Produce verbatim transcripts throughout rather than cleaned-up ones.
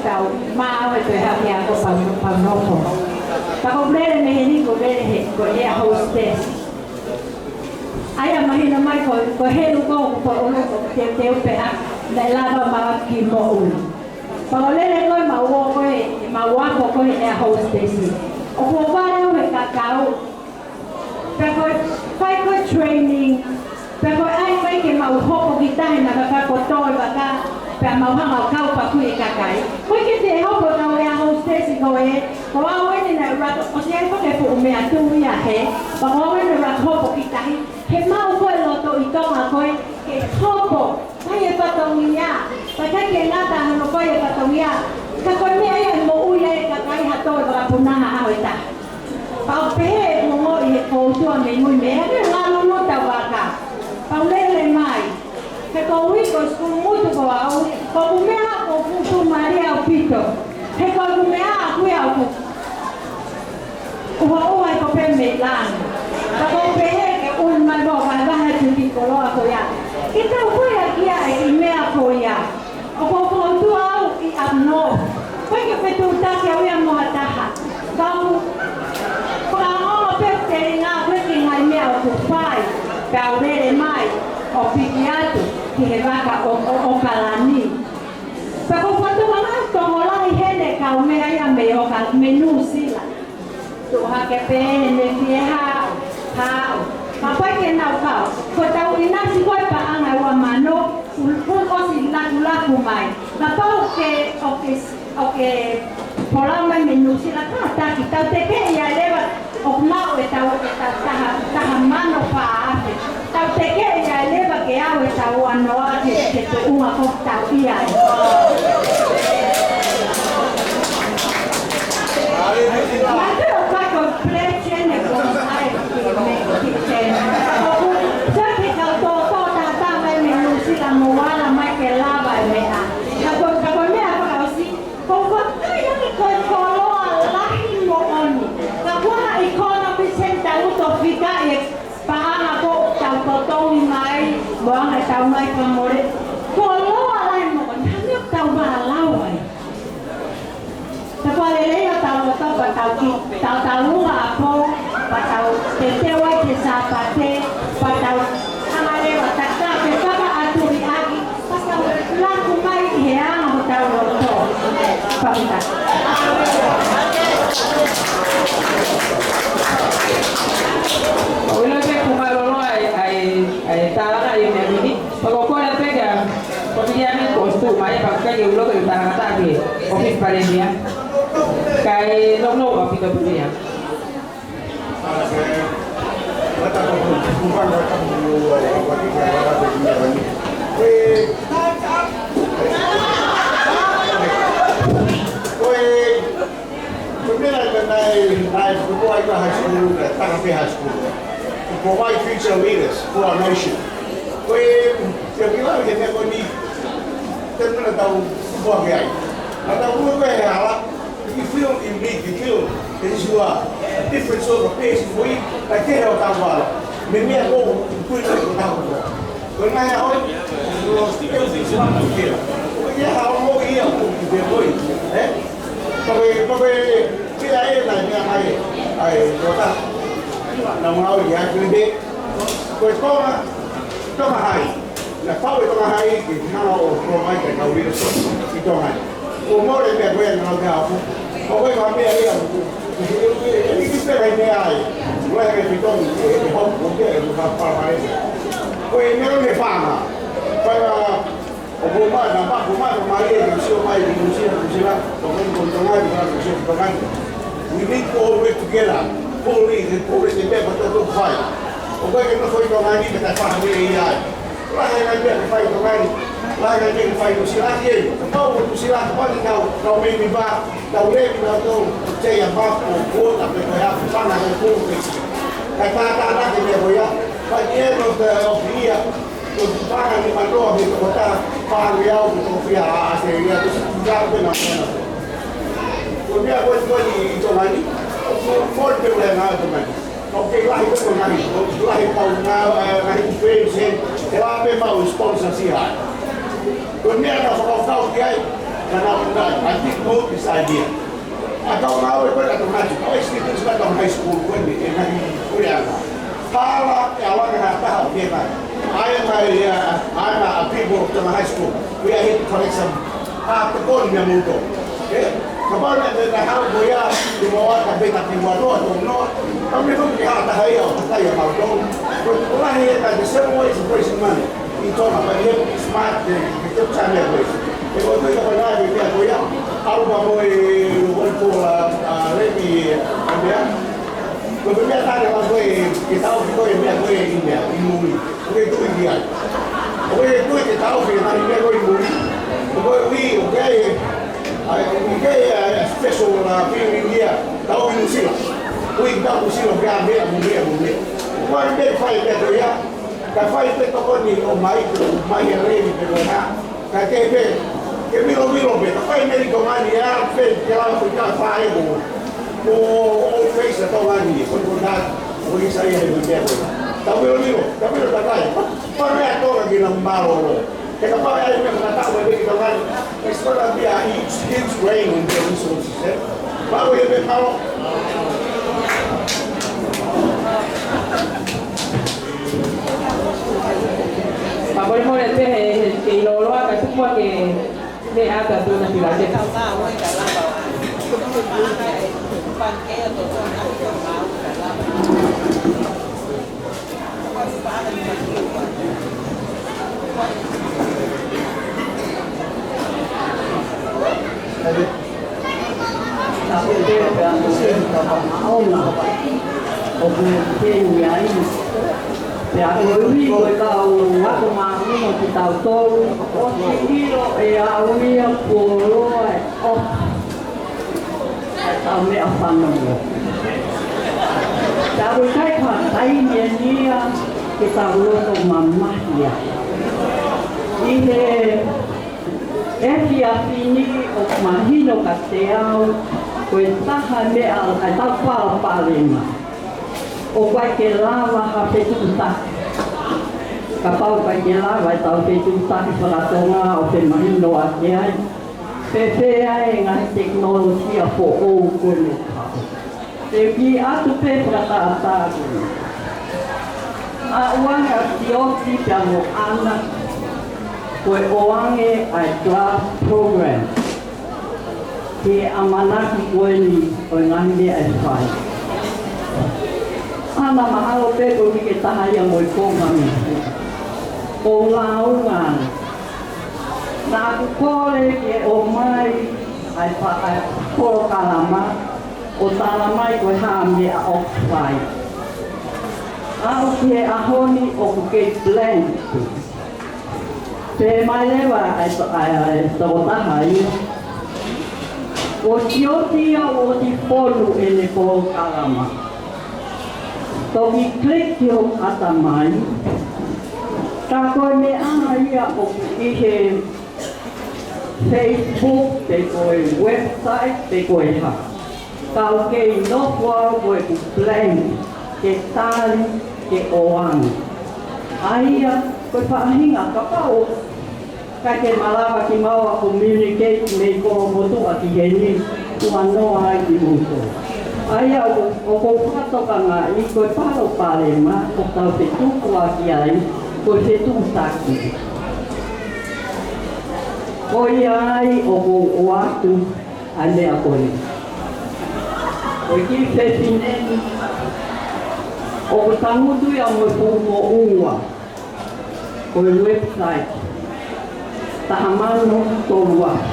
Tau maʻu e toe hake ako pau, pau nofo. Ka ko e lele mei heni ko e lele he, ko e air hostess. ʻA ia mahino mai ko, ko e helu ko, ko ʻulu ko teuteu pē ʻa, naʻe lava maʻu ki moʻui. Pea ko e lele ko ē maʻu ʻo ko ē, maʻu ako ko ē air hostess. ʻOku ou vale au he kakau. Pea ko e fai ko ē training, pea ko e ʻai mai ke mau hopo ki tahi naʻa ka ko toe vaka, pea mau hanga ʻo kau pē ʻa e kui e kakai. Ko e ke te hopo kau e air hostess ko ē, ko au eni naʻe ʻuluaki, ʻosi ʻai ko e fuʻu meʻa tuʻu ia he, pea ko au eni naʻe ʻuluaki hopo ki tahi, he maʻu ko ē loto ʻi Tonga ko ē, ke hopo, fai e fatongia, pea ʻikai ke ngata hono fai e fatongia, ka ko e meʻa ia ʻe moʻui ai e kakai ha toe vakapunaha ʻaho ʻe taha. Pea u pehē ʻeku ongoʻi he ʻoku ou tuʻu mei mui mei he ngalulu tau vaka. Pea u lele mai. He ko e uike ʻo e sukulu ngutu ko au, ko ʻeku meʻa ko ʻeku fuʻu tuʻumālie ʻaupito. He ko ʻeku meʻa ʻaku ia ʻoku ʻuha ʻuha ʻi ko pē mei langi. Pea u pehē ke ʻunu mai mo vahevahe atu ki he koloa ko ia. Ke tau ko ia ki ai e meʻa ko ia. ʻOku ou fokotuʻu au ʻi ʻapi nō. ʻIkai ke fetuʻutaki au ia mo ha taha. Ka u fakaongo pē telinga ko e kiʻi ngaahi meʻa ʻoku fai. Pea u lele mai ʻo piki atu ki he vaka ʻo, ʻo, ʻo ʻAokalani. Pea ko e fakaongo tokolahi heni kau meʻa ia mei ʻAoka-, mei Nuʻusila. Tuʻu hake pē he meʻa ke haʻu, haʻu. Ka ʻoku ʻikai ke nau kau. Ko ʻetau ʻinasi ko e paʻanga ua mano, ʻoku, ʻoku ʻosi lakulaku mai. Kapau ke, ʻoku ke, ʻoku ke pola mai mei Nuʻusila, kātaki, tau tekeʻi ai leva, ʻoku maʻu ʻetau, ʻetau taha, taha mano fā afe. Tau tekeʻi ai leva ke ʻave ʻetau ʻanoa ke, ke tuʻunga ko ʻetau ia. Mate o kai ko pletene ko ai ki me ki ten. ʻOku, sa ke kau tō tō tātā mai mei Nuʻusila mo ala mai ke lava e meʻa. Ka ko, ka ko e meʻa fakaʻosi, ko e vakai ange ko e koloa lahi moʻoni. Ka ko e economy center ʻoku tau fika e paʻanga ko ʻetau totongi mai, mo anga ʻetau ngaahi fakamole. Koloa lahi moʻoni, hangē ʻoku tau vālau ai. Ka ko e lelei ʻo tau loto pea tau ki, tau tau lunga ʻapo, pea tau teuteu ai ki he Sāpate, pea tau hanga leva taka ke fakaʻatuli ʻaki, pea tau laku mai ʻi he anga hotau loto. Fakafetaʻi. ʻOku ʻilo pē kuo mālōlō ʻa e, ʻa e, ʻa e tālanga ʻi he meʻa ko eni. Pea ko e kole pē kia Piliami kuo ʻosi tuʻu mai, pea ʻikai ke u loto ke u talangataʻa ki he ʻōfisi Palēmia. Kae nounou ʻaupito Piliami. Ko e meʻa naʻe, naʻe, naʻe, ko e high school, naʻe taka pē high school. To provide future leaders for our nation. Ko e, te u kilau he meʻa ko eni, te mena tau kupu ake ai. Naʻa tau kupu ko e he hala, you feel unique, you feel that you are a different sort of person. Ko e, like, te he o tau wala. Me meʻa ko, kui ko tau wala. Ko e ngaahi ʻaho, ʻoku ʻikai ke u sio atu ki ai. ʻOku ʻikai ha ongo ia ʻoku ke koi, ē? Ko e, ko e, pea ʻe na mea mai, ʻai, ko ta. Na mau i ai kuli be. Ko e Tonga, Tonga High. Na pau e Tonga High, ke hanga ʻo provide ka kau leadership ʻi Tonga. Ko mole mea ko e na ka ko. Ko e ka mea ia. Ni ki pera i mea ai. Ko e ke piton, e, e hau, ko e ke ka pala mai. Ko e mea ne fanga. Fanga, ʻoku ou mai, naʻa paku mai, ko mai e, ke sio mai, ke sio, ke sio, ko mai, ko Tonga, ke sio, ko Tonga. We need to all work together. Pull in, pull in the member to do fight. ʻOku ʻikai ke nofo ʻi Tonga ni, me ta faha me i ai. Lahi e ngaahi meʻa ke fai ʻi Tonga ni, lahi e ngaahi meʻa ke fai ʻi Nuʻusila ki ai. Kapau ʻoku Nuʻusila, kapau ni kau, kau mei ni ba, kau levi na tau, te ia ba, ko ko ta pe ko ia, fanga ko ko pe. Kae tā tā na ke meʻa ko ia, by the end of the, of the year, ko fanga ni manoa me ko ta, fanga ni au, ko fia a, a te ia, ko si ka pe na ko na. Ko meʻa ko ko ni ʻi Tonga ni, ko ko pe ko ia na Tonga ni. Kau kei lahi ko ko ngaahi, ko lahi kau ngā, ē, ngaahi friends, ē, ʻe ʻave mau sponsor si ai. Ko e meʻa naʻa fakakaukau ki ai, Manao na, I think both is idea. A kau ngāue ko ē ʻa Tonga High School, ʻa e students ʻa Tonga High School ko eni, ʻe ngaahi puleʻanga. Hala e ʻalu ange ha taha ʻo kena. ʻAi mai, ʻa, ʻai mai ʻa people of Tonga High School. We are here to collect some, ʻa, tokoni meia moutolu. Ē? Kapau naʻe, naʻe haʻu ko ia, ʻi he moa ka peta ki ua noa, tolu noa. Ka me ko ke ha taha ia ʻo takai ʻa mautolu. Ko e lahi e ka, the seven ways of raising money. ʻI Tonga, but you have to be smart, eh, you have to time that way. He ko e ka pai nā, ko e meʻa ko ia, ʻalu pē mo e, what you call, uh, uh, lady, uh, meʻa. Ko e meʻa tā ne wa ko e, ke tau ki ko e meʻa ko e ʻi meʻa, ʻi muli. Ko e tui ki ai. Ko e tui ke tau ki ai, meʻa ko e muli. Ko e ui, ʻoku ʻi ai, ʻa, ʻoku ʻi ai, ʻa, special, uh, feeling ia, tau ʻi Nuʻu Sila. Ui tau Nuʻu Sila, ke ʻa meʻa, mo meʻa, mo meʻa. Ko e meʻa fai meʻa ko ia, ka fai pē tokoni ʻo mai, ʻo mai e lady pē ko ena. Ka ke pē, ke milomilo pē, ka fai meli Tonga ni, ʻe ʻalu pē, ke lau ko ka fai mo. Ko, ʻo face ʻa Tonga ni, ko ko na, ʻo i sai e meʻa ko. Ka milomilo, ka milo ka kai. Ko e meʻa Tonga ki na mālōlō. He kapau ʻe ʻi ai e meʻa ka tau e meli Tonga ni, it's gonna be a huge, huge drain on the resources, eh? Pau e meʻa mālō. Ka mole mole te he, he, ke ʻilo loa ka tuku ke, ke ʻata tuna pila ke. Ka ko e pea ko e ka maʻona ʻoku teu ai. Pea ko e ui ko e kau ako māʻoniʻoni kitautolu, ʻoku ʻilo ʻe au ia kuo loa e ʻofa ʻa e tau meʻa fanongo. Tau kai ka taimi eni ia ke tau loto mamahi ai. ʻI he efiafi ni ʻoku mahino kiate au, ko e taha meʻa ʻa e tau palopalema. ʻOku ʻikai ke lava ha fetuʻutaki. Kapau ʻikai ke lava e tau fetuʻutaki fakatonga ʻo femahinoʻaki ai. Fēfē ai e ngaahi tekinolosia foʻou ko eni. Te u kiʻi atu pē fakatātā ko eni. ʻA e ʻoange ʻa Tioti pea mo ʻAna, ko e ʻoange ʻa e draft program. Ke ʻamanaki ko eni ʻo e ngaahi meʻa ʻe fai. ʻAna mahalo pē ko e uike taha ia mo e konga ni. Ko e lāunga. Naʻa ku kole ke ʻomai ʻa e pa-, ʻa e polokalama ʻo tala mai ko e hā e meʻa ʻoku fai. Aʻu ki he ʻaho ni ʻoku kei blank. Pehē mai leva ʻa e to-, ʻa e, ʻa e tokotaha ia. Ko Tioti ia ʻoku ʻi fonu ʻene polokalama. Toki click ki hoku ʻatamai. Ka ko e meʻa ia ʻoku ʻi he Facebook pe ko e website pe ko e hā. Ka u kei nofo au ko e blank ke tali ke ʻoange. ʻA ia ko e faʻahinga kapau ʻikai ke malava kimaua ʻo communicate mei Kolomotuʻa ki heni, tuʻa noa ai kimoutolu. ʻA ia ʻoku, ʻoku ou fakatokangaʻi ko e palopalema ʻoku tau fetukuaki ai, ko e fetuʻutaki. Ko ia ai ʻoku ou ʻoatu ʻa e meʻa ko eni. Ko e kiʻi fefine ni, ʻoku tangutu ia mo e fuʻu moʻua. Ko e website. Taha mano tolu afe.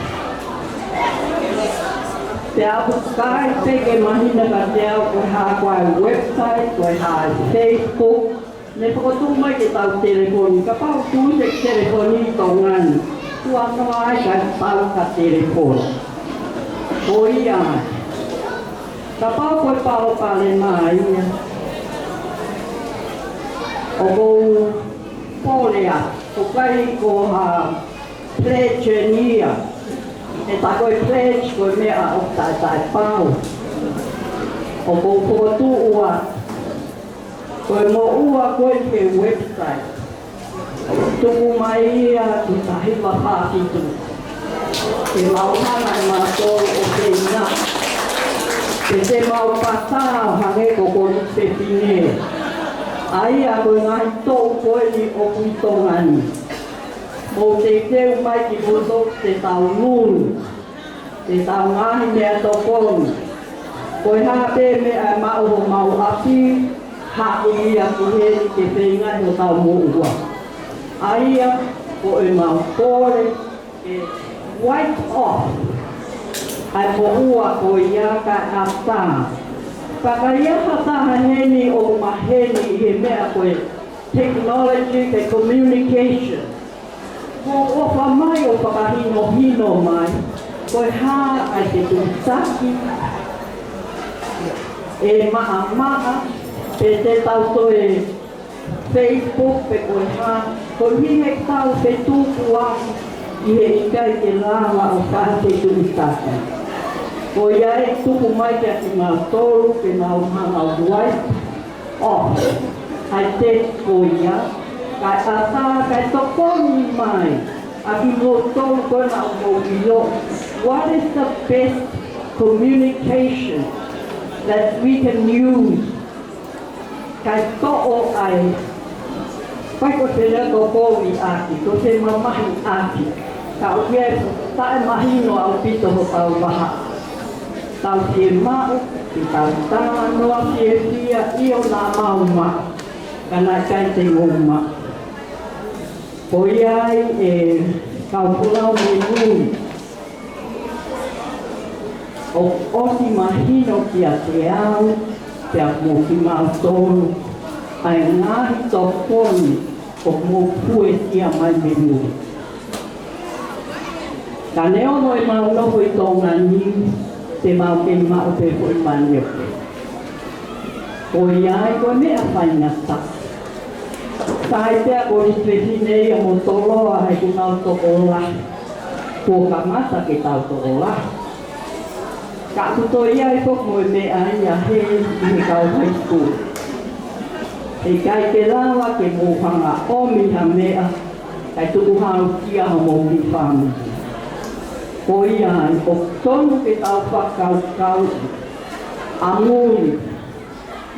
Pea ʻoku ʻikai pē ke mahino kiate au ko e hā ko ā e website, ko e hā e Facebook, ne fokotuʻu mai ke tau telefoni, kapau ʻoku tuʻu e telefoni ʻi Tonga ni, tuʻa noa ai ka tau ka telefoni. Ko ia ai. Kapau ko e palopalema ia. ʻOku ou pole ā, ʻoku ʻikai ko ha pledge eni ia. ʻE tā ko e pledge ko e meʻa ʻoku taʻetaʻepau. ʻOku ou fokotuʻu ā. Ko e moʻua ko ē ki he website. Tuku mai ia ki he taha hiva fā fitu. Ke mau hanga ʻe mautolu ʻo feinga. Ke te mau pata ʻo hangē ko Kōnisi Fefine. ʻA ia ko e ngaahi toʻu ko eni ʻoku ʻi Tonga ni. Mou teuteu mai kimoutolu ke tau lulu. Ke tau ngaahi meʻatokoni. Ko e hā pē meʻa ʻe maʻu homau ʻapi, haʻu ia ki heni ke feinga ʻi hotau moʻua. ʻA ia ko e mau kole, ke wipe off ʻa e moʻua ko ia kae ʻatā. Ka ʻi ai ha taha heni ʻoku maheni ʻi he meʻa ko e technology, ko e communication. Mou ʻofa mai ʻo fakahinohino mai, ko e hā ʻa e fetuʻutaki ʻe maʻamaʻa, pe te tau toe Facebook pe ko e hā, koeʻuhi he tau fetukuaki ʻi he ʻikai ke lava ʻo fai fetuʻutaki. Ko ia ʻe tuku mai kiate kimautolu ke mau hanga ʻo wipe off ʻa e teti ko ia, kae ʻatā, kae tokoni mai ʻa kimoutolu ko ena ʻoku mou ʻilo, what is the best communication that we can use? Kae toʻo ai, pai ko te lea ko kovi ʻaki, ko te mamahi ʻaki, ka ʻoku ʻi ai e taʻemahino ʻaupito hotau vahaʻa. Tau fiemaʻu ke tau talanoa fiefia, ʻio naʻa mau maʻu, ka naʻe ʻikai te mou maʻu. Ko ia ai e kau folau mei mui, ʻoku ʻosi mahino kiate au, pea mo kimautolu, ʻa e ngaahi tokoni ʻoku mou puesia mai mei mui. Ka neongo ʻemau nofo ʻi Tonga ni, te mau kei maʻu pē foʻi manioke. Ko ia ai ko e meʻa faingataʻa. Sai pē ʻa Kōnisi Fefine ia mo Toloa he kuo nau tokolahi. Kuo kamata ke tau tokolahi. Ka ʻoku toe ʻi ai foki mo e meʻa ia he, ʻi he kau high school. ʻE ʻikai ke lava ke mou hanga ʻomi ha meʻa, kae tuku haukia homou kiʻi fāmili. Ko ia ai, ʻoku tonu ke tau fakakaukau ʻa muli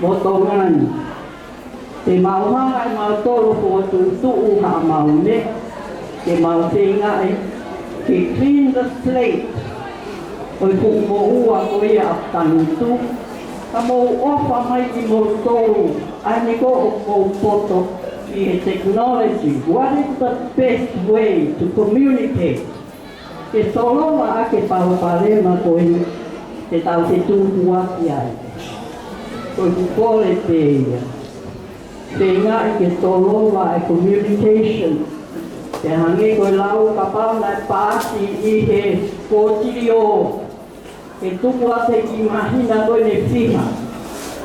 mo Tonga ni. Te mau hanga ʻe mautolu ʻo fokotuʻutuʻu haʻamau meʻa, ke mau feingaʻi ke clean the slate ʻo e fuʻu moʻua ko ia ʻa Tangutu, ka mou ʻofa mai kimoutolu, ʻa eni ko ē ʻoku mou poto ʻi he technology. What is the best way to communicate? Ke tolova ʻa e palopalema ko ē te tau fetukuaki ai. Ko ʻeku kole pē ia. Feingaʻi ke tolova e communication. Ke hangē ko e lau, kapau naʻe paasi ʻi he pōtilio, ke tuku atu he kiʻi māhina ko eni ʻe fiha,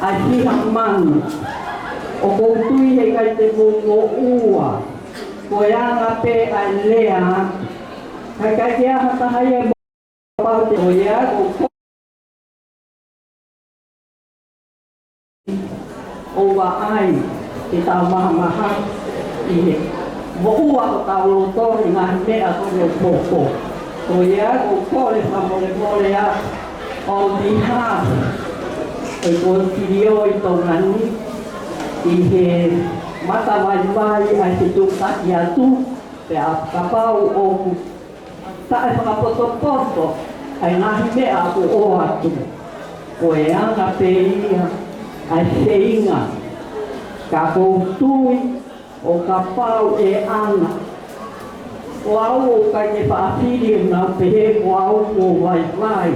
ʻa e fiha mano. ʻOku ou tui he ʻikai te mou moʻua. Ko e anga pē ʻa e lea. Ka ʻikai ke ʻi ai ha taha ia ʻe moʻua, pau te o ia ko ʻo vaʻai ke tau mahamahaki ʻi he moʻua hotau loto he ngaahi meʻa ko eni ʻoku poupou. Ko ia ʻoku ou kole fakamolemole atu on behalf ʻo e Kōtilio ʻi Tonga ni ʻi he matavaivai ʻa e fetuʻutaki atu, pea kapau ʻoku taʻefakapotopoto ʻa e ngaahi meʻa ʻoku ʻoatu. Ko e anga pē ia ʻa e feinga. Ka ʻoku ou tui ʻo kapau ʻe anga, ko au ʻoku ʻikai ke faʻa fili ʻeku nau pehē ko au kuo vaivai,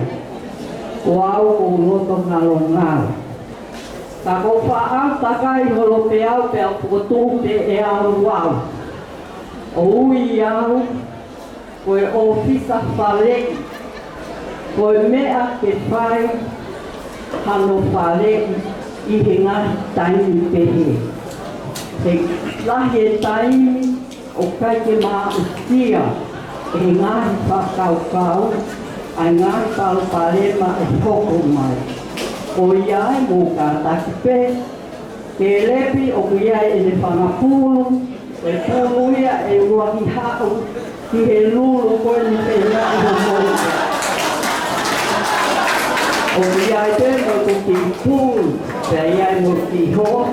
ko au kuo loto ngalongalo. Ka ʻoku ou faʻa takai holo pē au pea u fokotuʻu pē ʻe au au. ʻO ui au ko e ʻōfisa faleʻi, ko e meʻa ke fai hano faleʻi ʻi he ngaahi taimi pehē. He lahi e taimi ʻoku ʻikai ke maʻusia ʻe he ngaahi fakakaukau ʻa e ngaahi palopalema ʻe hoko mai. Ko ia ai mou kātaki pē, Kelepi ʻoku ʻi ai ʻene fanga pulu, ko e pulu ia ʻe ʻuluaki haʻu ki he lulu ko eni pē ia ʻi hoʻomou. ʻOku ʻi ai pē mo ʻeku kiʻi pulu, pea ʻi ai mo e kiʻi hoa.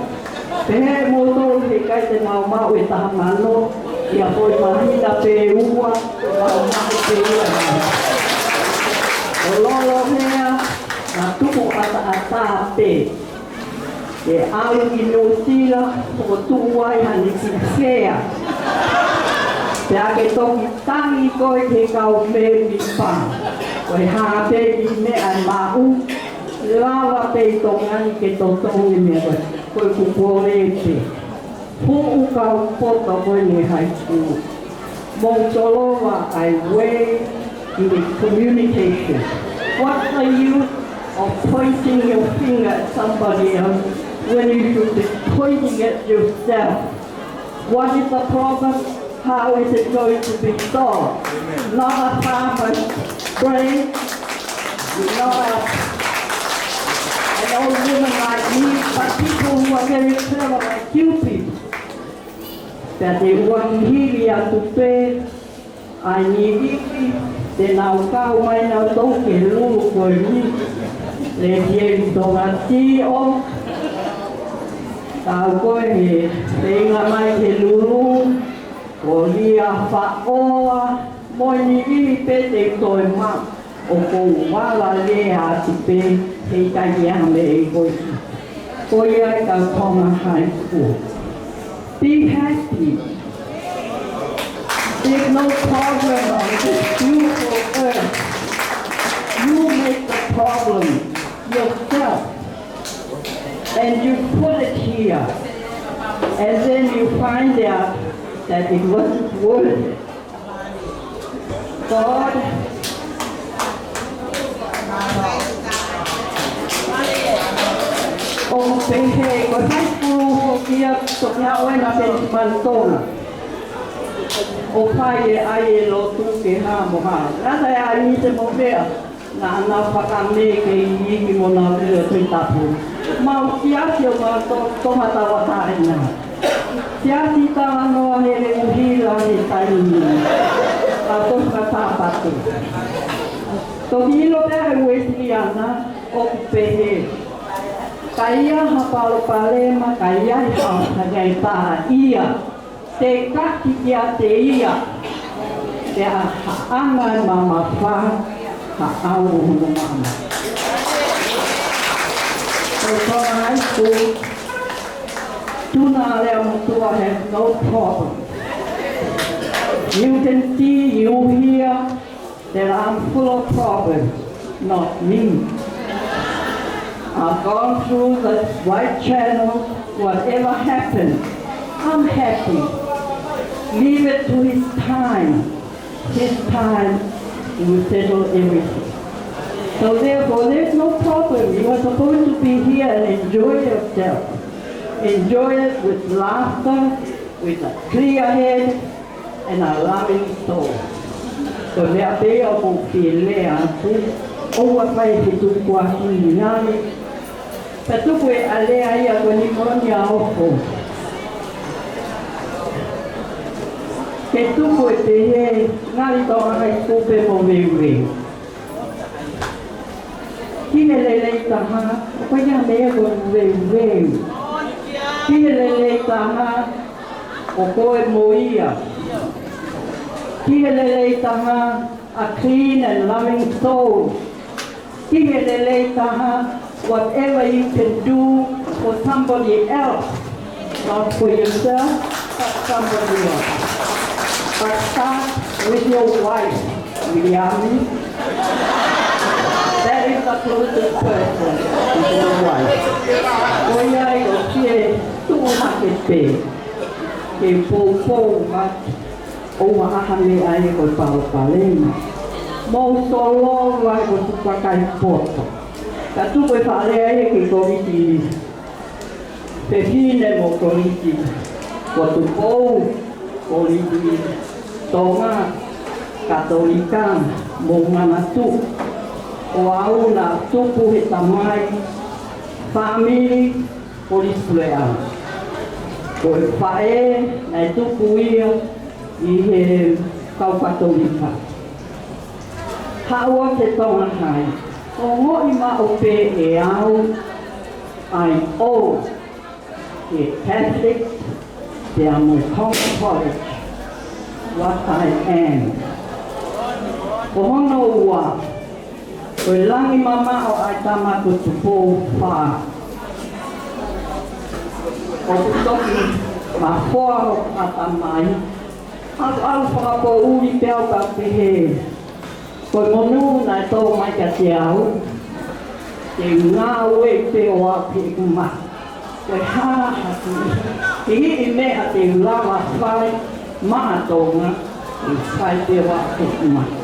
Pehē ʻe moutolu heʻikai te mau maʻu e taha mano, ʻi ha foʻi māhina pe ua, mau maʻu pē ia. ʻO lolo hea, naʻa tuku ʻataʻatā pē. ʻE ʻalu ki Nuʻusila, ʻo tuʻu ai haʻane kiʻi fea. Pea ke toki tangi koe ki he kau mēmipa. Ko e hā pē kiʻi meʻa ʻe maʻu, lava pē ʻi Tonga ni ke totongi e meʻa ko ē. Ko ʻeku kole pē. Fuʻu kau poto ko eni high school. Mou tolova ʻa e way in the communication. What's the use of pointing your finger at somebody else when you should be pointing at yourself? What is the problem? How is it going to be solved? Not a farmer's brain, not a, an old woman like me, but people who are very clever like you people. Pea te u hili atu pē, ʻa e niʻihi, te nau kau mai nautolu ki he lulu ko eni. Letieli Tonga Tiʻo, kau ko ē he feinga mai ki he lulu, ko Lia Faʻoa, mo e niʻihi pē te u toe maʻu. ʻOku ou vala lea atu pē, heʻikai ke ʻi ai ha meʻa ʻe ʻikai. Ko ia e kau Tonga High School. Be happy. There's no problem on this beautiful earth. You make the problem yourself. And you put it here. And then you find out that it wasn't worth it. God. ʻO pehē, ko e high school foki ia, ko e hā ʻoe na te manitona. ʻO fai e ʻai e lotu ke hā mo hā. Ngata e ʻai ni te mo mea. Naʻa na fakameke i ki mo na pio te tapu. Mau siasi ʻo mau to-, Tonga Tauʻatāina. Siasi talanoa he le uhila he taimi. A Tonga Tāpatu. Toki ʻilo pē he Uēsiliana ʻoku pehē. Ka ʻi ai ha palopalema, ka ʻi ai ha, ha gai pā ia. Te kaki kiate ia, te a haʻanga e mamafa, haʻau hono mama. So, Tonga High School, Tuna Leo Mutua has no problem. You can see, you hear, that I'm full of problems, not me. I've gone through the right channels, whatever happened, I'm happy. Leave it to his time. His time will settle everything. So therefore, there's no problem. You are supposed to be here and enjoy yourself. Enjoy it with laughter, with a clear head, and a loving soul. Ko e meʻa pē ia ʻoku ou fie lea atu, ʻoua ʻe fai e fetukuakiʻi ngali. Pea tuku e ʻalea ia ko e nimonia ofo. Ke tuku e pehē, ngali Tonga High School pē mo veuveu. Ki he lelei taha, ʻoku ʻi ai e meʻa ko e veuveu. Ki he lelei taha, ʻoku ʻi ai mo ia. Ki he lelei taha, a clean and loving soul. Ki he lelei taha, whatever you can do for somebody else, not for yourself, but somebody else. But start with your wife, Viliami. That is the closest person, is your wife. Ko ia ai ʻoku ou fie tuʻu hake pē, ke poupou atu, ʻoua ʻe ʻi ai ha meʻa ia ko e palopalema. Mou solova ʻa e ko e tuʻu kakai poto. Ka tuku e fakalea ia ki he Kolisi Fefine mo e Kolisi ko Tupou, Kolisi Tonga, Katolika, mo Manatuʻi. Ko au naʻe tupu he tamai, fāmili, Kolisi Puleʻanga. Ko e faʻē naʻe tupu ia ʻi he kau Katolika. Haʻu ʻo Tonga High. Ongoʻi maʻu pē ʻe au, I owe the Catholic, pea mo e Tonga College, what I am. Ko hono ua, ko e langi mamaʻo ʻa e tama ko Tupou Fā. ʻOku toki mafoa hoku ʻatamai, ʻalu ʻalu fakapoʻuli pē au ka pehē, ko e monū naʻe tō mai kiate au, ke ngāueʻi pē ʻo aʻu ki heʻeku mate. Ko e hā ha kiʻi, kiʻi meʻa te u lava fai maʻa Tonga, ke fai pē ʻo aʻu ki heʻeku mate.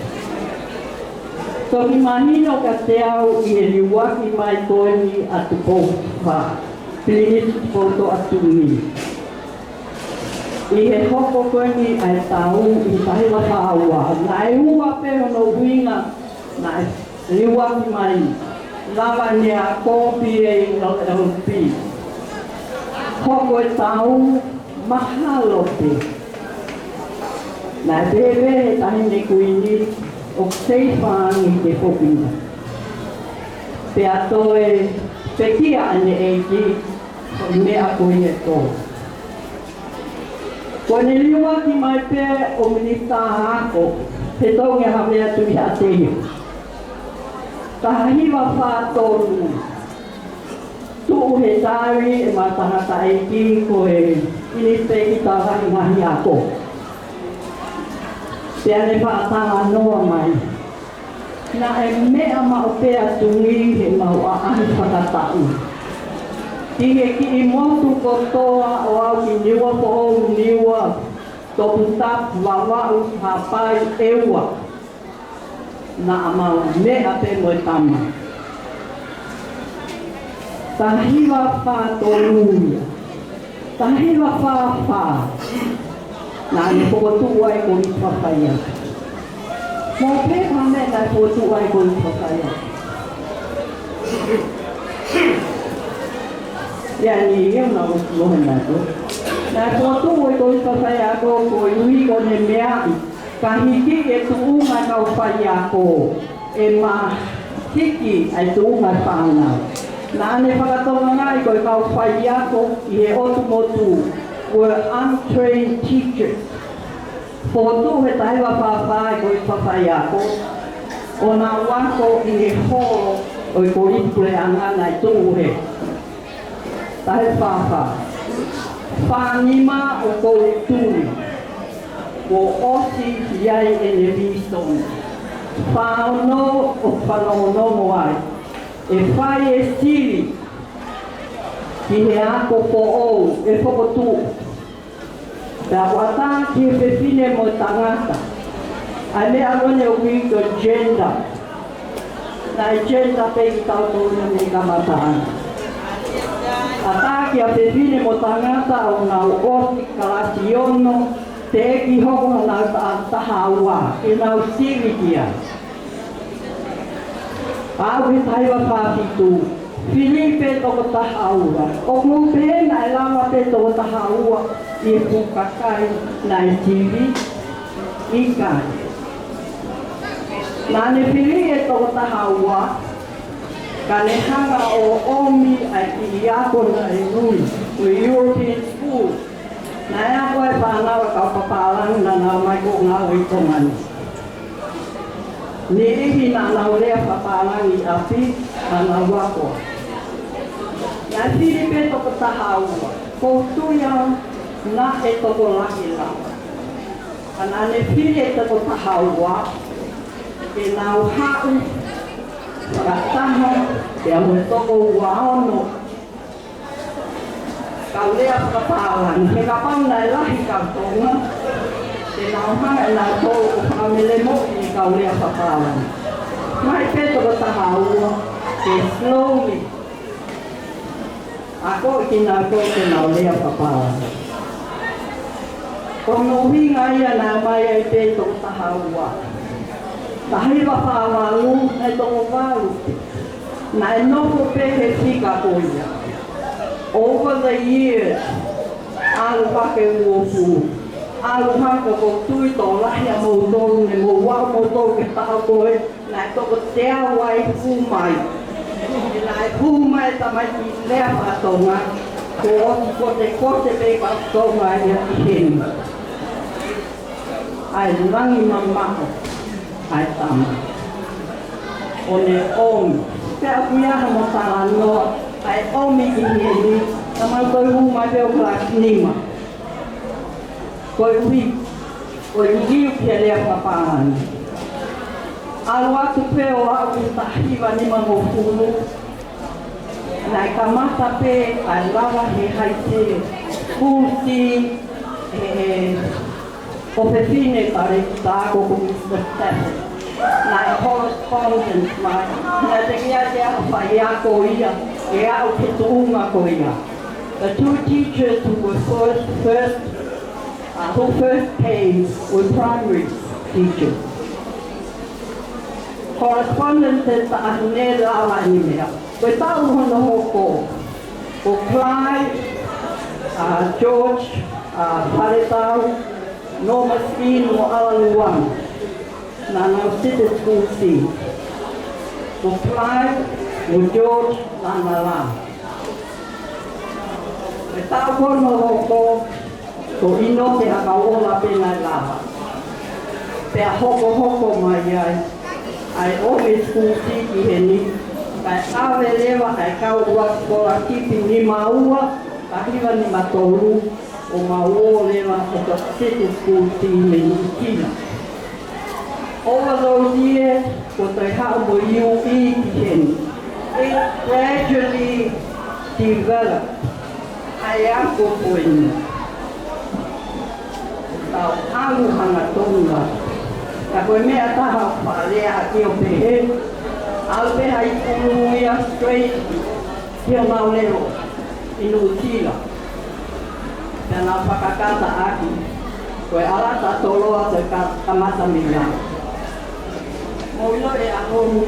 Toki mahino kiate au ʻi he liuaki mai ko eni ʻa Tupou Fā, Pilinisi Tupoutoʻa Tumi. ʻI he hoko ko eni ʻa e tau ʻi he taha hiva fā ua, naʻe ua pē hono ʻuhinga naʻe liuaki mai, lava ne ako P A L L B. Hoko e tau mahalo pē. Naʻe pehē he taʻahine kuini ʻoku seifā ange ke foki mai. Pea toe pekia ʻene ʻeiki, ko e meʻa ko ia ʻe tō. Ko ʻene liuaki mai pē ʻo Minisitā Ako, he Tonga Havea Tuʻihaʻateiho. Taha hiva fā tolu. Tuʻu he taui ʻema tangataʻeiki ko e ʻInisipēkita Lahi Ngaahi Ako. Pea ne fakatalanoa mai, naʻe meʻa maʻu pē ʻa Tumi heʻemau ʻaʻahi fakataʻu ki he kiʻi motu kotoa ʻo aʻu ki Niuafoʻou, Niua, Toputapu, Vavaʻu, Haʻapai, ʻEua. Naʻa mau meʻa pē mo e tama. Taha hiva fā tolu ia. Taha hiva fā fā. Naʻa ne fokotuʻu ai e Kolisi Fakafaʻahi. Mou pehē ko e hā e meʻa naʻe fokotuʻu ai e Kolisi Fakafaʻahi? Ia ni, ia na o lo na to. Naʻe fokotuʻu e Kolisi Fakafaʻahi ko e ʻuhi ko ʻene meaʻi ka hiki e tuʻunga kau faiako, ʻema hiki ʻa e tuʻunga fānau. Naʻa ne fakatokangaʻi ko e kau faiako ʻi he ʻotu motu were untrained teachers. Fokotuʻu he taha hiva fā fā e Kolisi Fakafaʻahi, ʻo nau ako ʻi he holo ʻo e Kolisi Puleʻanga naʻe tuʻu he taha hiva fā fā. Fā nima ʻoku ou tui kuo ʻosi ʻi ai ʻene vīsone. Fā ono ʻoku fanongonongo ai, ʻe fai e sivi ki he ako foʻou ʻe fokotuʻu. Pea ʻoku ʻatā ki he fefine mo e tangata ʻa e meʻa ko eni ʻoku ui ko e gender. Naʻe gender pē kitautolu mei he kamataʻanga. ʻAtā kia fefine mo tangata ʻoku nau ʻosi kalasi ono, teʻeki hoko honau taha, taha ua, ke nau sivi ki ai. Aʻu ki he taha hiva fā fitu, fili pē toko taha ua. ʻOku ou pehē naʻe lava pē toko taha ua ʻi he fuʻu kakai naʻe sivi? ʻIkai. Naʻa ne fili e toko taha ua, ka ne hanga ʻo ʻomi ʻa e kiʻi ako naʻe ui ko e European School. Naʻe ako ai e fānau ʻa e kau papālangi naʻa nau ō mai ko ē ʻo ngāue ʻi Tonga ni. Niʻihi naʻa nau lea fakapālangi ʻi ʻapi, naʻa nau ako. Naʻe fili pē toko taha ua. ʻOku ou tui au naʻe tokolahi lava. Ka naʻa ne fili e toko taha ua ke nau haʻu fakataha pea mo e toko ua ono kau lea fakapālangi. He kapau naʻe lahi kau Tonga, te nau hanga ʻe nautolu ʻo fakamelemo e kau lea fakapālangi. Mai pē toko taha ua ke slowly akoʻi kinautolu ke nau lea fakapālangi. Ko hono ʻuhinga ia naʻe ō mai ai pē toko taha ua. Taha hiva fā valu, naʻe toko valu. Naʻe nofo pē he fika ko ia. Over the years, ʻalu hake uofulu. ʻAlu hake ʻoku ou tui tokolahi ʻamoutolu ne mou aʻu moutolu ki he taʻu ko ē, naʻe toko teau ai hū mai. Naʻe hū mai e tamaiki lea faka-Tonga, kuo ʻosi kotekote pē faka-Tonga ia ki heni. ʻA e langi mamaʻo ʻa e tama. ʻO ne ʻomi. Pea ʻoku ʻi ai hano talanoa ʻa e ʻomi ki heni, naʻa mau toe hū mai pē ʻo kalasi nima. Koeʻuhi ko e liliu ki he lea fakapālangi. ʻAlu atu pē ʻo aʻu ki he taha hiva nima nofo hulu, naʻe kamata pē ʻa e lava he haʻi te futi he ʻofefine kaletā ko Misa Stafford. Naʻe correspondence mai. Naʻe teʻeki ai ke ʻi ai ha faiako ia ke aʻu ki he tuʻunga ko ia. The two teachers who were first, first uh, who first came were primary teachers. Correspondence e taʻahine lava ʻi he meʻa. Ko e taʻu hono hoko, ko Clive, uh, George, uh, Faletau, Norma Skin mo Ala Luana. Naʻa nau City School team. Ko Clive mo George Lanala. Ko e taʻu hono hoko, ko ʻInoke Hakauʻola pē naʻe lava. Pea hokohoko mai ai ʻa e ʻomi e school team ki heni, kae ʻave leva ʻa e kau ua scholarship nima ua, taha hiva nima tolu, ʻo mau ō leva ʻo ka City School team mei Nuʻusila. Over those years, kuo toe haʻu mo e U E ki heni. It gradually developed. ʻA e ako ko eni. Tau ʻalu hangatonu. Ka ko e meʻa taha fakalea ʻaki ʻo pehē, ʻalu pē high school ia straight ki honau level ʻi Nuʻusila. Pea nau fakakata ʻaki, ko e ʻAlata Toloa ko e ka-, kamata mei ai. Mou ʻilo e ʻaho ni,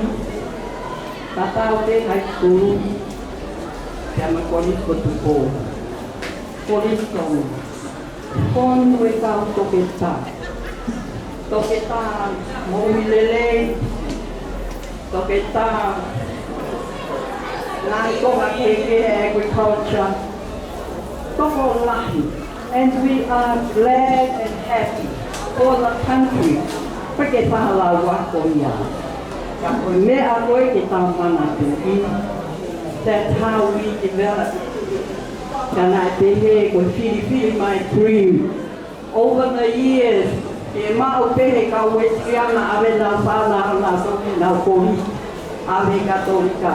tatau pē high school, pea mo e Kolisi ko Tupou. Kolisi Tonga. Fonu e kau toketā. Toketā moʻui lelei, toketā ngaahi konga kehekehe, agriculture, tokolahi. And we are glad and happy for the country. Pea ke fakalauako ia. Ka ko e meʻa ko ē ke tau manatuʻi. That's how we develop. Ka naʻe pehē ko e filifili mai dream. Over the years, ʻe maʻu pē he kau Uēsiliana ʻave ʻenau fānau, nau toki nau koli, ʻave Katolika.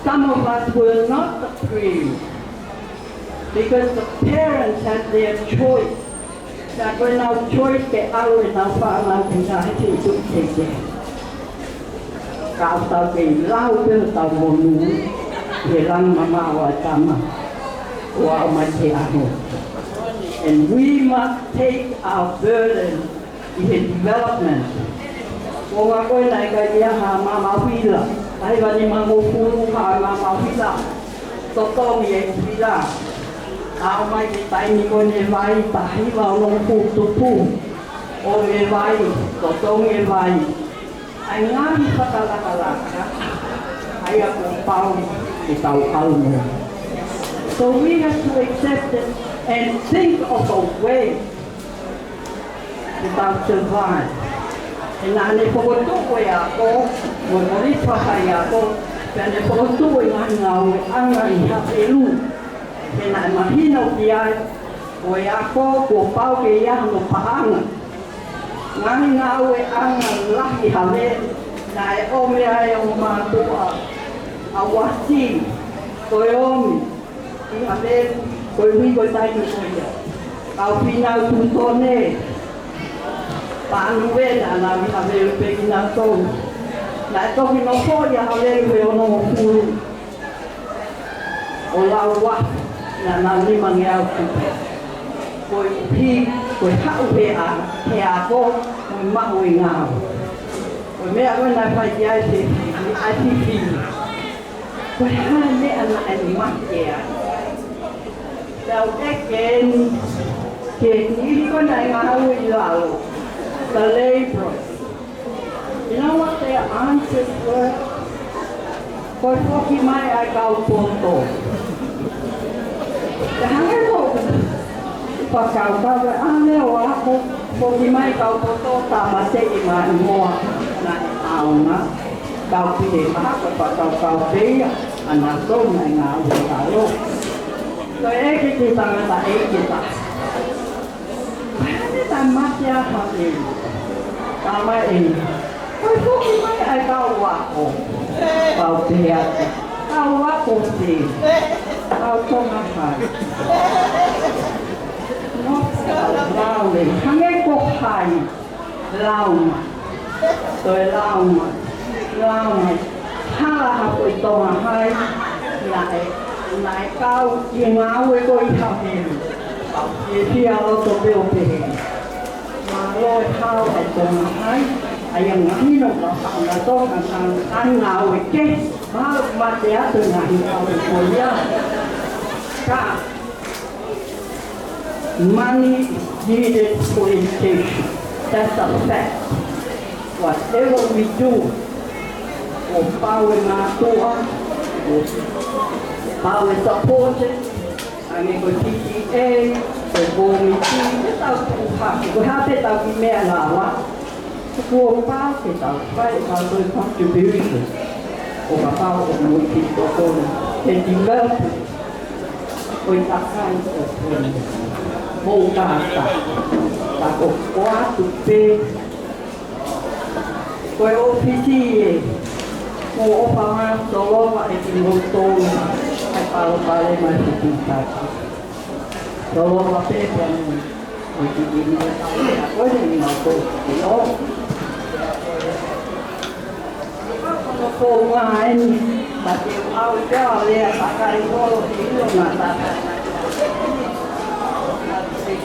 Some of us were not the dream, because the parents had their choice. Ka ko ʻenau choice ke ʻave ʻenau fānau ki he ngaahi feituʻu kehekehe. Ka ʻoku tau kei lau pē hotau monū, he langi mamaʻo ʻa e tama, ʻo aʻu mai ki he ʻaho. And we must take our burden ʻi he development. Ko e ngaahi ko ē naʻe ʻikai ha maama ʻuhila, ʻa e hiva nima nofo hulu ha maama ʻuhila. Totongi e ʻuhila. Aʻu mai ki he taimi ko eni e vai, taha hiva ono nofo hulu tupu. ʻOmi e vai, totongi e vai. ʻA e ngaahi fakalakalaka, ʻa ia kuo pau ke tau ʻalu mo ia. So we have to accept it and think of a way ke tau survive. He naʻa ne fokotuʻu e ako, mo e Kolisi Fakaako, pea ne fokotuʻu e ngaahi ngāueʻanga ʻi Havelu. He naʻe mahino ki ai, ko e ako, kuo pau ke ʻi ai hano paʻanga. Ngaahi ngāueʻanga lahi ʻi Havelu, naʻe ʻomi ai ʻa e ongo mātuʻa, ʻa Uasi, ko e ʻomi ʻi Havelu, koeʻuhi ko e taimi ko ia. Kau Fīnau Tūtone, Pānuve, naʻa nau ʻi Havelu pē kinautolu. Naʻe toki nofo ia ʻi Havelu he ono nofo hulu. ʻO lau ua, naʻa nau nimangeau tupe. Koeʻuhi, ko e haʻu he a-, he ako, mo e maʻu e ngāue. Ko e meʻa ko ē naʻe fai ki ai e fefine, ʻa e fefine. Ko e hā e meʻa naʻe mate ai. Tau ʻeke eni, Ke ni ko e ngaahi ʻi lalo, the laborers. You know what their answers were? Ko e foki mai ʻa e kau poto. Te hangē ko e fakakaukau ʻa e ʻaho ni ʻo ako, foki mai kau poto, tāmateʻi mai muʻa, naʻe ʻaonga. Kau pehē mai ko e fakakaukau pē ia ʻa nautolu ngaahi ʻi lalo. Ko e ʻeke ki he tangataʻeiki ʻe taha. Ko e hā e meʻa naʻe mate ai ʻa Hāmelu? Talamai ʻe ia, ko e foki mai ʻa e kau ako. Pau pehē atu, kau ako pē? Kau Tonga High. Not kau Laumālie. Hangē ko hai? Laumālie. Ko e Laumālie. Laumālie. Hala ha ko e Tonga High, naʻe, naʻe kau ʻi he ngāue ko ē ʻa Hāmelu. Pau fiefia loto pē ʻo pehē, mālō e hao ʻa e Tonga High, ʻa ia mahino ka hanga Tonga, ka, ka ngāue kehe, mahalo mate atu e ngaahi ngāue ko ia. Ka money needed for education. That's a fact. Whatever we do, ʻoku pau e mātuʻa, ʻoku pau e support, hangē ko e P T A, ko e kōmiti, ʻetau tuʻu hake, ko e hā pē ʻetau kiʻi meʻa lava, kuo pau ke tau fai ʻetau toe contribution. ʻO kapau ʻoku mou kiʻi tokoni he develop ʻo e kakai ʻo Tonga. Mou kātaki. Ka ko ʻeku ʻoatu pē ko e ʻōfisi ē, mou ʻofa mai, tolonga ʻe kimoutolu ʻa e palopalema ʻi he fitutaki. Tolonga pē pea mou. Ko e kiʻi meʻa ko eni ʻoku ou ʻilo. Ko e founga eni, ma te u ʻave pē ʻo lea kakai holo ki ʻilo na tata.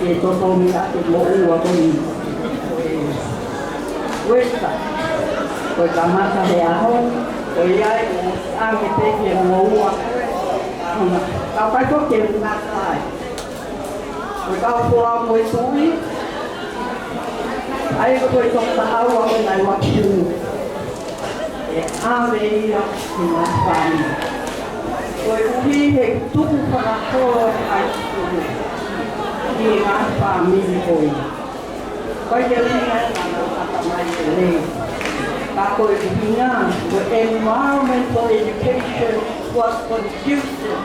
Ke totongi ake moʻua ko eni. Uesa, ko e kamata he ʻaho, ko ia ai, ʻoange pē ke moʻua. Ka pai ko ke ngata ai. Ko e kau folau mo e tuʻi, ʻa ia ko e tokotaha ua mo e ngaahi uakiʻunu. ʻE ʻave ia ki he ngaahi fāmili. Koeʻuhi he tukufakaholo ʻa e ʻapi ki he ngaahi fāmili ko ia. Ko e ke ringa e ngaahi ʻatamai lelei. Ka ko e ʻuhinga, ko e environment for education was conducive.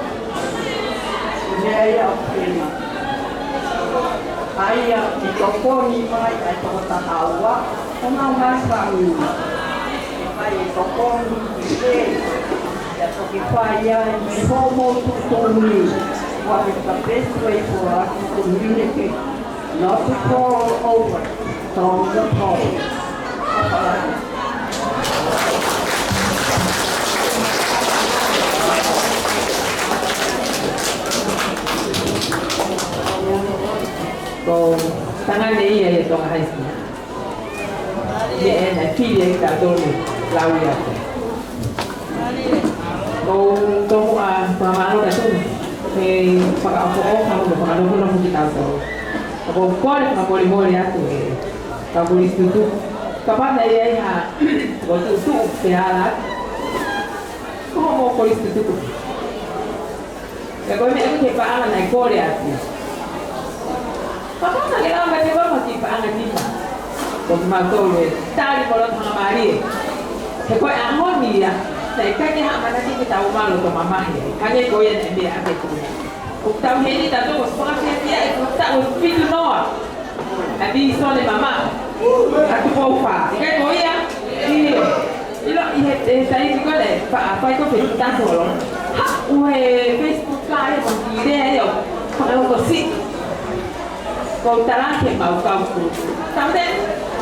Ko e meʻa ia ʻoku ʻi ai. ʻA ia ʻe tokoni mai ʻa e tokotaha ua, ʻo nau ngaahi fāmili. ʻE fai e tokoni ki he, ʻe toki fai ai mei hoʻomou tuʻutuʻuni. What is the best way for us to communicate? Not to fall over, don't fall. Ko e tangata ia ʻi he Tonga High School. Ia ʻe na fili ai ka tonu lau ia. Ko e tomuʻa fakamālō ka tonu. He fakaʻofoʻofa mo e fakanofo ki tautolu. Ko e kole fakamolemole atu ʻe kau kolisi tutuku. Kapau naʻe ʻi ai ha, ko e tutuku pe ala. Ko hoʻomou kolisi tutuku. Pea ko e meʻa ki he paʻanga naʻe kole atu. Kapau naʻe lava ke lava ki he paʻanga ni. Ko kimautolu ʻe tali mo e loto fakamālie. He ko e ʻaho ni ia, naʻe ʻikai ke haʻamanaki ke tau maʻu loto mamahi. Hangē ko ia naʻe meʻa ake ko ia. ʻOku tau heni tautolu ʻosi fakafiefia ʻi he taʻu ʻe fitu noa. ʻA e visone mamaʻo ʻa Tupou Fā. ʻIkai ko ia? ʻIo. ʻIlo ʻi he, he taimi ko ē, fa-, fai ko e fetutapu holo. Haʻu he Facebook ka ia mo e lea ia ʻo fakaloto siʻi. Ko e tala ke mau kau ku. Tamte,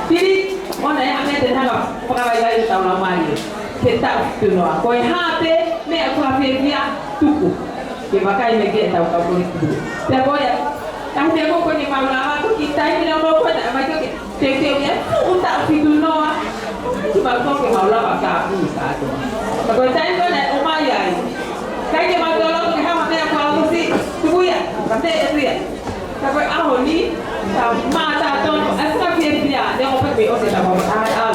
pili, ʻoua naʻa ʻai ke te hanga fakavaivai ʻetau laumālie. Ke tau tunoa. Ko e hā pē meʻa ʻoku fiefia tuku. Ke vakai mai ki heʻetau kau kolisi. Pea ko ia, ka he meʻa ko eni mau lava, ko e kiʻi taimi naʻa mau ko ē, naʻa mau ko ē, teuteu ia, tuʻu taʻu fitu noa. Kimautolu ke mau lava ka ui ka atu. Ka ko e taimi ko ē naʻe ʻomai ai. ʻIkai ke mau tolo ke hanga meʻa ko ē ʻosi, tuku ia, ka te atu ia. Ka ko e ʻaho ni, Mātā tonu, ʻa e fakafiefia, ne o pe pe o se tama, ʻa, ʻa,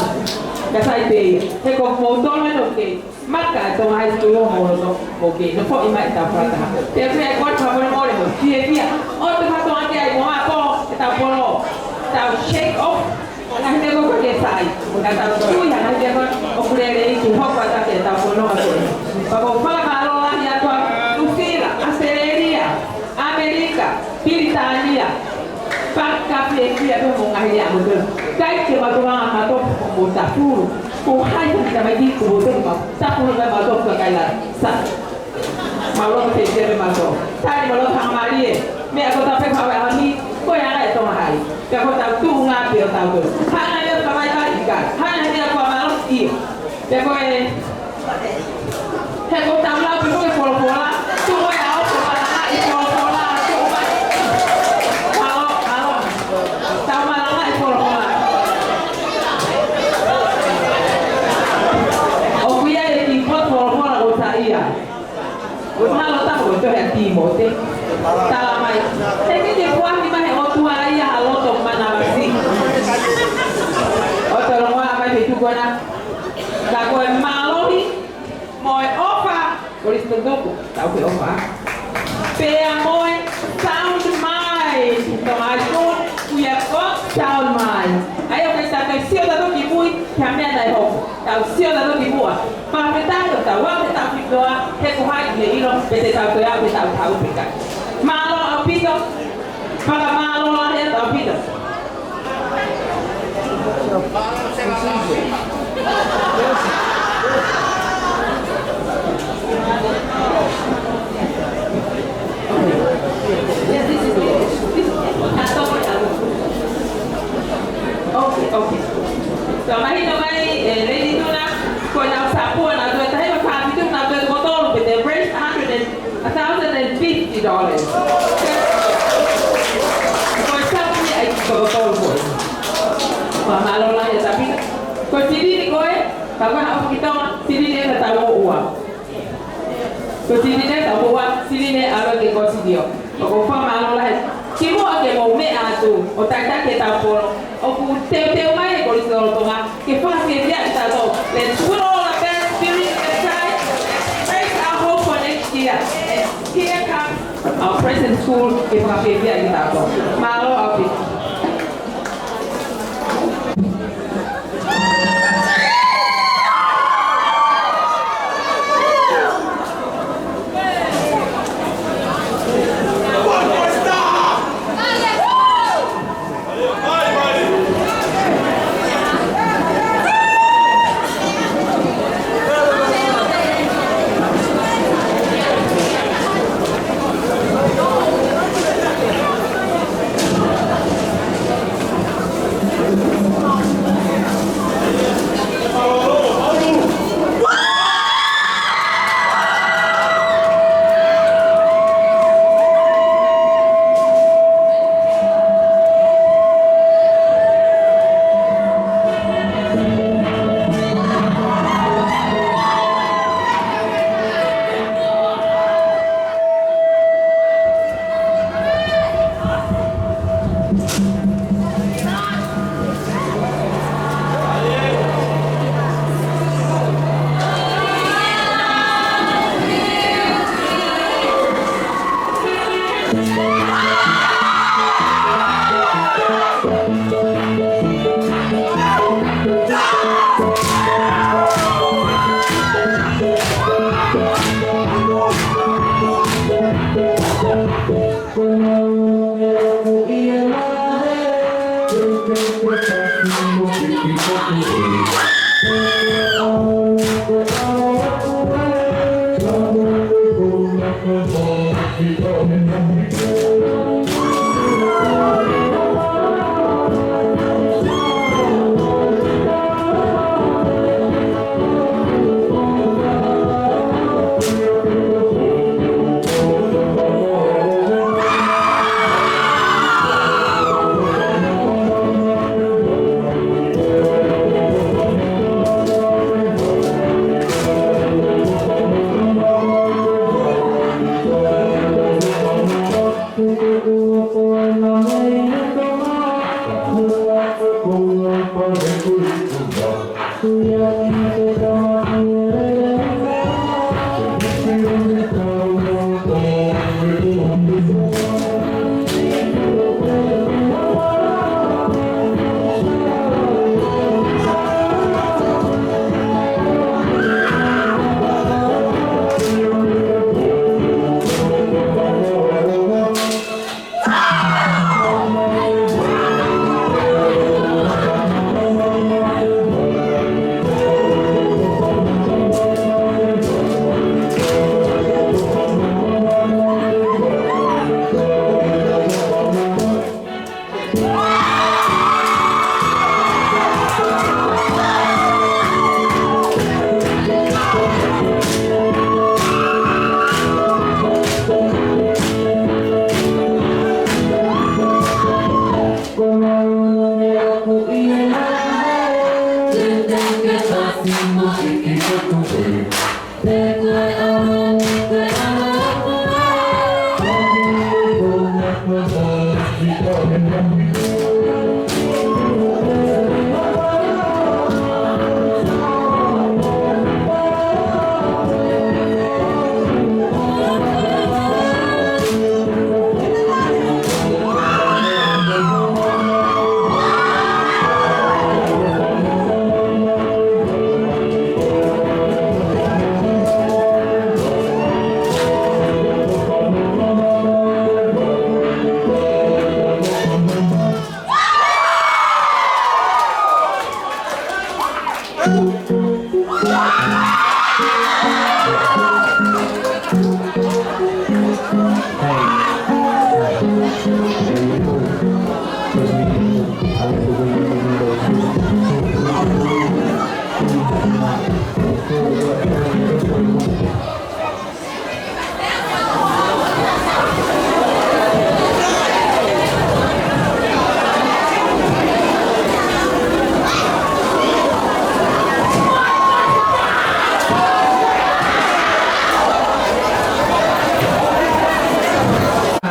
ka sai pē ia. He ko moutolu ʻoku kei maka e Tonga High School ʻo moutolu ʻoku kei nofoʻi mai ʻetau fakataha. Pea ko e kuata fakamolemole mo e fiefia. ʻOku te fakatokangaʻi ai mo ako ʻetau polo. Tau shake off. Ngaahi meʻa ko ē ke sai. Ka tau tui ha ngaahi meʻa ko ē ʻoku lelei ke hoko atu ki heʻetau fononga ko ē. Pea ʻoku ou fakamālō lahi atu ʻa Nuʻu Sila, ʻAositelēlia, ʻAmelika, Pilitānia, fakafiefia pē mo e ngaahi lea ʻa moutolu. ʻIkai ke mau tokanga mautolu mo tafulu. Ko hai ka kita mai ki ko moutolu mau tafulu mai mautolu ka kai la sa. Mālō e fiefia pē mautolu. Tali mālō e faingamālie. Meʻa ko ʻetau pē fakaʻaho ni, ko e anga e Tonga High. Pea ko ʻetau tuʻunga pē ʻo tautolu. Hanga ia ka mai kai ika. Hanga ia ka mālō ia. Pea ko e He ko ʻetau lau pē ko e folofola, tuʻu e ʻao ko e malangaʻi folofola, tuʻu mai. Mālō, mālō. Tau malangaʻi folofola. ʻOku ʻi ai e kiʻi potu folofola ʻoku sai ia. Mālō tapu ko e tohi ʻa Tīmote. Tala mai. He ke ke puaki mai he ʻOtua ia ha loto manavasiʻi. ʻOku tolongoa mai he tuʻu ko ena. Ka ko e mālohi mo e ʻofa, ko e lisi tutuku, tau ke ʻofa. Pea mo e sound mind, Tonga High School, we have got sound mind. ʻA ia ʻoku ʻikai ke tau sio tautolu ki mui, ki ha meʻa naʻe hoko. Tau sio tautolu ki muʻa. Fakafetaʻi ʻoku tau aʻu ki he taʻu fifty, he ko hai ʻe ʻilo, pe te tau toe aʻu ki he taʻu taʻu pē kai. Mālō ʻaupito, fakamālō lahi atu ʻaupito. Okay, okay. So, mahino mai, eh, Lady Tuna, ko ʻenau sapua, nau toe taha hiva fā fitu, nau toe toko tolu, but they raised a hundred and a thousand and fifty dollars. Ko e sapu ni ʻa e toko tolu ko ē. Fakamālō lahi ʻa Tapita. Ko e silini ko ē, ka ko e haʻo ki Tonga, silini ʻe ka tau ua. Ko e silini ʻe tau ua, silini ʻe ʻalu ki Kosipeli. ʻOku ou fakamālō lahi. Kimuʻa ke mou meʻa atu, ʻo tataki ʻetau polo. ʻOku teuteu mai e Kolisi Lolotonga ke fakafiefiaʻi kitautolu. Let's put all the bad spirit aside. Raise our hope for next year. And here comes our present school ke fakafiefiaʻi kitautolu. Mālō ʻaupito.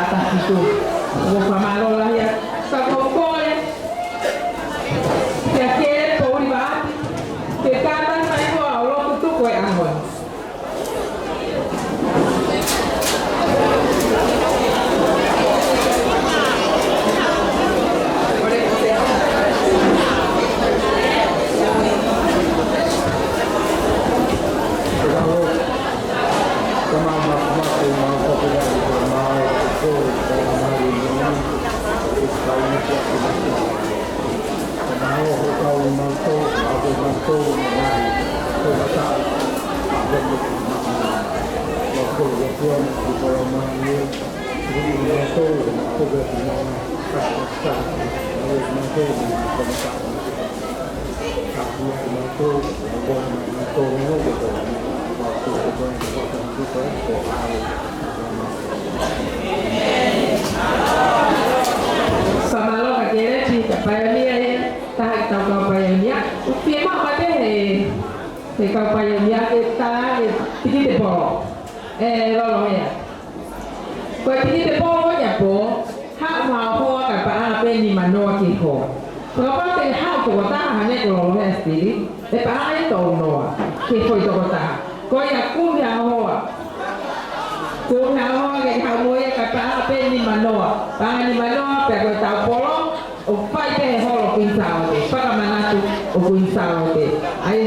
Ata kitu. Ua fakamālō lahi atu. Ka ko e kole kia Kele Poulivaati, ke kātaki mai ko ʻene lotu tuku e ʻaho ni. Fakamālō kia Kele, ka paionia ia, taha ʻetau kau paionia. ʻOku fiemaʻu pē he, he kau paionia ke tā e tikite polo. ʻE Lolohea. Ko e tikite polo ia pō, haʻu ha hoa kae paʻanga pē nima noa ki he hoa. Kapau te haʻu tokotaha hangē ko Lolohea Stili, ʻe paʻanga ia tolu noa ki he foʻi tokotaha. Ko ia kumi ha hoa. Kumi ha hoa ke haʻu mo ia kae paʻanga pē nima noa. Paʻanga nima noa, pea ko ʻetau polo, ʻoku fai pē he holo Kuini Sālote, fakamanatu ʻo Kuini Sālote. ʻAi,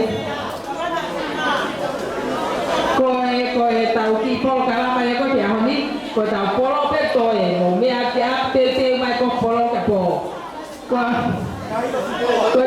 ko e, ko ʻetau kiʻi polokalama ia ko e ʻaho ni, ko ʻetau polo pē toe, mou meʻa ke ʻalu teuteu mai ko e polo ke pō. Ko, ko